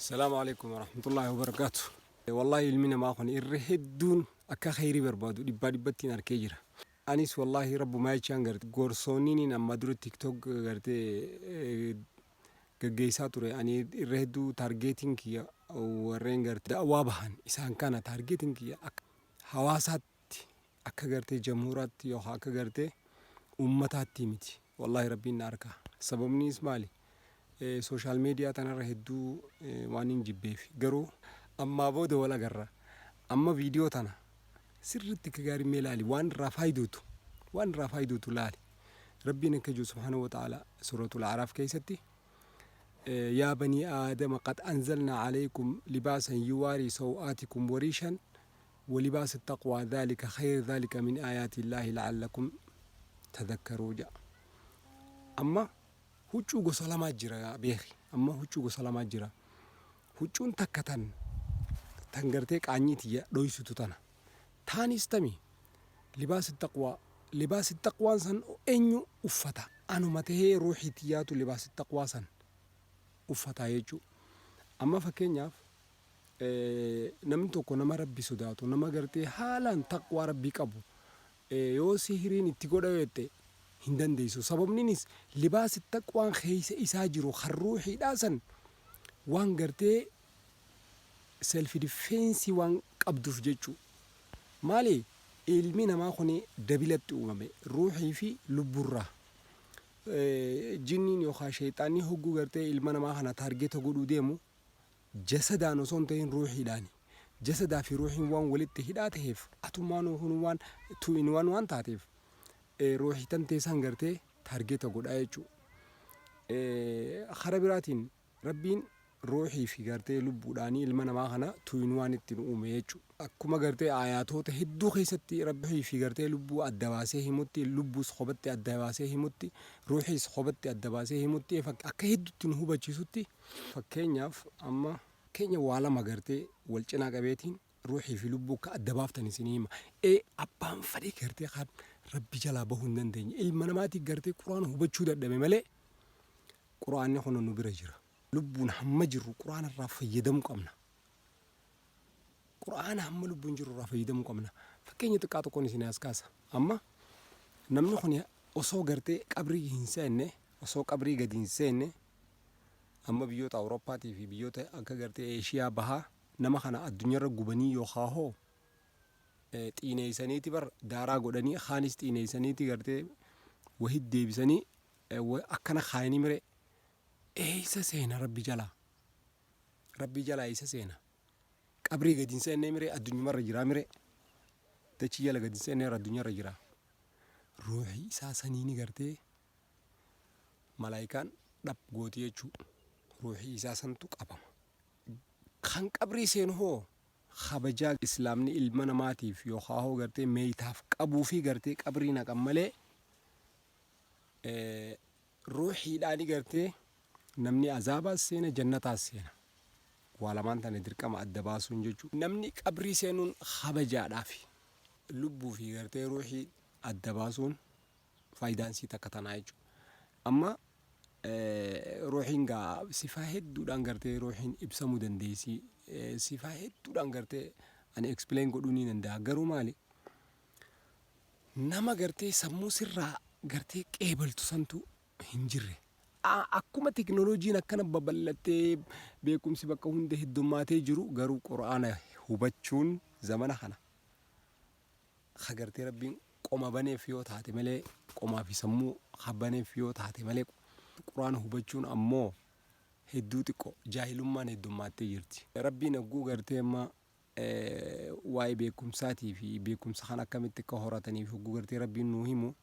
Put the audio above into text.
Salaamu alaikum warahmatullahi wabarakaatu. Wallahi ilmi namaa kun irra hedduun akka kheyrii barbaadu dhibbaa dhibbattiin arkee jira. Anis wallahi rabbumaa jechaan garte gorsoonniin amma dura TikTok gartee gaggeessaa ture, ani irra hedduu targetiin kiyya warreen garte da'waa bahan isaan kana. Targetiin kiyya akka hawaasaatti, akka gartee jamhuuraatti yookaan akka gartee ummataatti miti. Wallahi rabbiin na arka. Sababniis maali? Social media tanarra hedduu waan hin jibbeef. Garuu ammaa booda wal agarra. Amma viidiyoo tana sirritti akka gaarii mee laali, waan irraa faayidootu, waan irraa faayidootu laali. Rabbiin akka jiru subhaanahu wa ta'ala Suuratul Araaf keessatti: "يا بني آدم قد أنزلنا عليكم لباسا يواري سوآتكم وريشا ولباس التقوى ذلك خير ذلك من آيات الله لعلكم تذكرون" jedha. Amma huccuu gosa lamaa jira, beeki. Amma huccuu gosa lamaa jira. Huccuun takka tan gartee qaanyii tiyya dhoysitu tana. Taanis tami? لباس التقوى. لباس التقوى san eenyu uffata? Anuma tahee ruuxii tiyyaatu لباس التقوى san uffataa jechuu. Amma fakkeenyaaf namni tokko nama Rabbi sodaatu, nama gartee haalaan taqwaa Rabbii qabu, yoo sihiriin itti godha jette hin dandeessu. Sababninis لباس التقوى n keessa isaa jiru kan ruuxiidhaa san waan gartee self defense waan qabduuf jechuu. Maali? Ilmi namaa kun dabilatti uumame, ruuxii fi lubburraa. Jinniin yookaan sheexaanni hogguu gartee ilma namaa kana target godhuu deemu jasadaan osoo hin ta'in ruuxiidhaani. Jasadaa fi ruuxiin waan walitti hidhaa ta'eef, atummaan kun waan two in one waan taateef, ruuxii tan teessan gartee target godhaa jechuudha. Kara biraatiin Rabbiin ruuxii fi gartee lubbuudhaanii ilma namaa kana two in one ittiin uume jechuudha. Akkuma gartee ayaatoota hedduu keessatti Rabbii fi gartee lubbuu adda baasee himutti, lubbuus kophatti adda baasee himutti, ruuxiis kophatti adda baasee himutti, akka hedduutti nu hubachiisutti, fakkeenyaaf amma keenya waa lama gartee wal cinaa qabeetiin ruuxii fi lubbuu akka adda baaftan isinii hima. Ee, abbaan fedhe gartee kan Rabbi jalaa bahuu hin dandeenye. Ilma namaatii gartee Quraana hubachuu dadhabe malee Quraanni kun nu bira jira. Lubbuun hamma jirru Quraana irraa fayyadamuu qabna. Quraana hamma lubbuun jirru irraa fayyadamuu qabna. Fakkeenya xiqqaa tokkoon isin as kaasa. Amma namni kun osoo gartee qabrii hin seenne, osoo qabrii gadi hin seenne, amma biyyoota Awurooppaatii fi biyyoota akka gartee Eeshiyaa bahaa nama kana addunyaarra gubanii yookaan hoo xiineessaniiti bar daaraa godhanii, kaanis xiineessaniiti gartee wahid deebisanii akkana kaayanii mire, eessa seena Rabbi jalaa? Rabbi jalaa eessa seena? Qabrii gadi hin seennee mire, addunyumarra jiraa mire, dachii jala gadi hin seennee addunyaarra jiraa. Ruuxii isaa saniini gartee malaayikaan dhab gooti jechuu, ruuxii isaa santu qabama. Kan qabrii seenu hoo kabajaa Islaamni ilma namaatiif yookaan hoo gartee meeytaaf qabuu fi gartee qabrii naqan malee ruuxiidhaani gartee namni azaabaas seena, jannataas seena. Waa lamaan tana dirqama adda baasuun jechuudha. Namni qabrii seenuun kabajaadhaafi lubbuu fi gartee ruuxii adda baasuun faayidaan sii takka tanaa jechuudha. Amma ruuxiin gaa sifaa hedduudhaan gartee ruuxiin ibsamuu dandeessi. Sifaa hedduudhaan gartee ani explain godhuu ni danda'a. Garuu maali? Nama gartee sammuu sirraa gartee qeebaltu santu hin jirre. Akkuma teknooloojiin akkana babal'attee beekumsi bakka hunda heddummaatee jiru, garuu Quraana hubachuun zamana kana gartee Rabbiin qoma baneef yoo taate malee, qomaa fi sammuu baneef yoo taate malee, Quraana hubachuun ammoo hedduu xiqqoo, jaahilummaan heddummaattee jirti. Rabbiin hogguu gartee amma waa'ee beekumsaatii fi beekumsa kan akkamitti akka horataniif hogguu gartee Rabbiin nuu himu.